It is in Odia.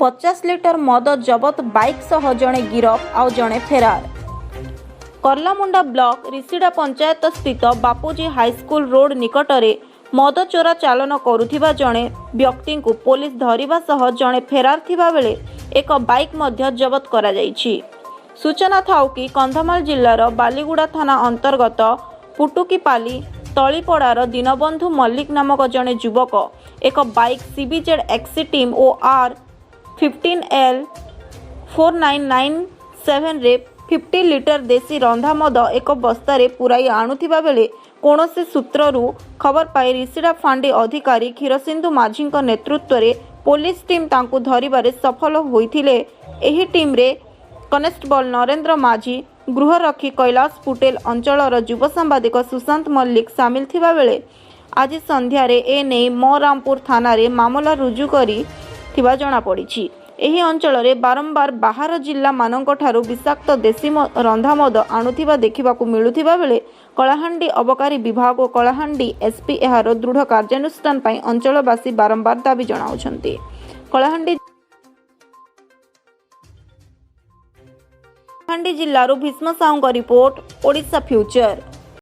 50 ଲିଟର ମଦ ଜବତ, ବାଇକ୍ ସହ ଜଣେ ଗିରଫ ଆଉ ଜଣେ ଫେରାର। କର୍ଲାମୁଣ୍ଡା ବ୍ଲକ ରିଷିଡା ପଞ୍ଚାୟତ ସ୍ଥିତ ବାପୁଜୀ ହାଇସ୍କୁଲ ରୋଡ ନିକଟରେ ମଦ ଚୋରା ଚାଲାଣ କରୁଥିବା ଜଣେ ବ୍ୟକ୍ତିଙ୍କୁ ପୋଲିସ ଧରିବା ସହ ଜଣେ ଫେରାର ଥିବାବେଳେ ଏକ ବାଇକ୍ ମଧ୍ୟ ଜବତ କରାଯାଇଛି। ସୂଚନା ଥାଉ କି, କନ୍ଧମାଳ ଜିଲ୍ଲାର ବାଲିଗୁଡ଼ା ଥାନା ଅନ୍ତର୍ଗତ ପୁଟୁକିପାଲି ତଳିପଡ଼ାର ଦୀନବନ୍ଧୁ ମଲ୍ଲିକ ନାମକ ଜଣେ ଯୁବକ ଏକ ବାଇକ୍ ସିବିଜେଡ୍ ଏକ୍ସିଟିମ୍ ଓ ଆର୍ 15 ଏଲ୍ 4997ରେ 50 ଲିଟର ଦେଶୀ ରନ୍ଧା ମଦ ଏକ ବସ୍ତାରେ ପୁରାଇ ଆଣୁଥିବା ବେଳେ କୌଣସି ସୂତ୍ରରୁ ଖବର ପାଇ ରିଷିଡ଼ା ଫାଣ୍ଡି ଅଧିକାରୀ କ୍ଷୀରସିନ୍ଧୁ ମାଝୀଙ୍କ ନେତୃତ୍ୱରେ ପୋଲିସ ଟିମ୍ ତାଙ୍କୁ ଧରିବାରେ ସଫଳ ହୋଇଥିଲେ। ଏହି ଟିମ୍ରେ କନେଷ୍ଟବଳ ନରେନ୍ଦ୍ର ମାଝୀ, ଗୃହରକ୍ଷୀ କୈଳାସ ପୁଟେଲ, ଅଞ୍ଚଳର ଯୁବ ସାମ୍ବାଦିକ ସୁଶାନ୍ତ ମଲ୍ଲିକ ସାମିଲ ଥିବାବେଳେ ଆଜି ସନ୍ଧ୍ୟାରେ ଏ ନେଇ ମରାମପୁର ଥାନାରେ ମାମଲା ରୁଜୁ କରିଥିବା ଜଣାପଡ଼ିଛି। ଏହି ଅଞ୍ଚଳରେ ବାରମ୍ବାର ବାହାର ଜିଲ୍ଲାମାନଙ୍କଠାରୁ ବିଷାକ୍ତ ଦେଶୀ ରନ୍ଧାମଦ ଆଣୁଥିବା ଦେଖିବାକୁ ମିଳୁଥିବା ବେଳେ କଳାହାଣ୍ଡି ଅବକାରୀ ବିଭାଗ ଓ କଳାହାଣ୍ଡି ଏସ୍ପି ଏହାର ଦୃଢ଼ କାର୍ଯ୍ୟାନୁଷ୍ଠାନ ପାଇଁ ଅଞ୍ଚଳବାସୀ ବାରମ୍ବାର ଦାବି ଜଣାଉଛନ୍ତି। କଳାହାଣ୍ଡି ଜିଲ୍ଲାରୁ ଭୀଷ୍ମ ସାହୁଙ୍କ ରିପୋର୍ଟ, ଓଡ଼ିଶା ଫ୍ୟୁଚର।